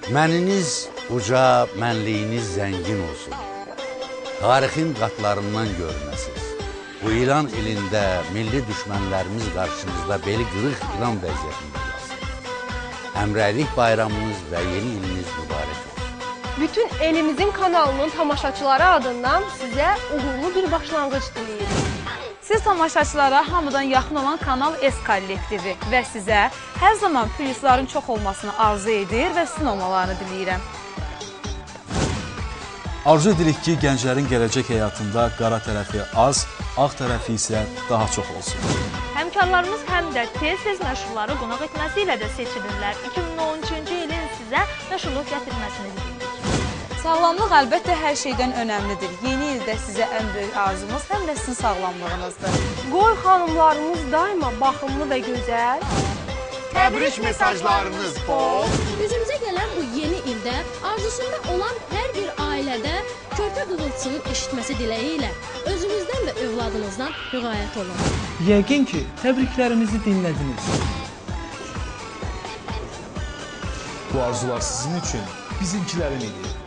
Məniniz uca, mənliyiniz zəngin olsun. Tarixin qatlarından görünəsiz. Bu ilan ilində milli düşmənlərimiz qarşınızda beli qırıq ilan vəziyyətində qalsın. Həmrəylik bayramınız və yeni iliniz mübarək olsun. Bütün elimizin kanalının tamaşaçıları adından sizə uğurlu bir başlanğıc diləyirik. Siz tamaşaçılara hamıdan yaxın olan Kanal S kollektivi və sizə hər zaman plyusların çox olmasını arzu edir və sizin olmalarını diləyirəm. Arzu edirik ki, gənclərin gələcək həyatında qara tərəfi az, ağ tərəfi isə daha çox olsun. Həmkarlarımız həm də tez-tez məşhurları qonaq etməsi ilə də seçilirlər. 2013-cü ilin sizə məşhurluq gətirməsini diləyirik. Sağlamlıq əlbəttə hər şeydən önəmlidir. Yeni ildə sizə ən böyük arzumuz həm də sizin sağlamlığınızdır. Qoy xanımlarımız daima baxımlı və gözəl. Təbrik mesajlarınız bol. Üzümüzə gələn bu yeni ildə arzusunda olan hər bir ailədə körpə qığıltısının eşitməsi diləyi ilə özünüzdən və övladınızdan müğayət olun. Yəqin ki, təbriklərimizi dinlədiniz. Bu arzular sizin üçün bizimkilərin idi.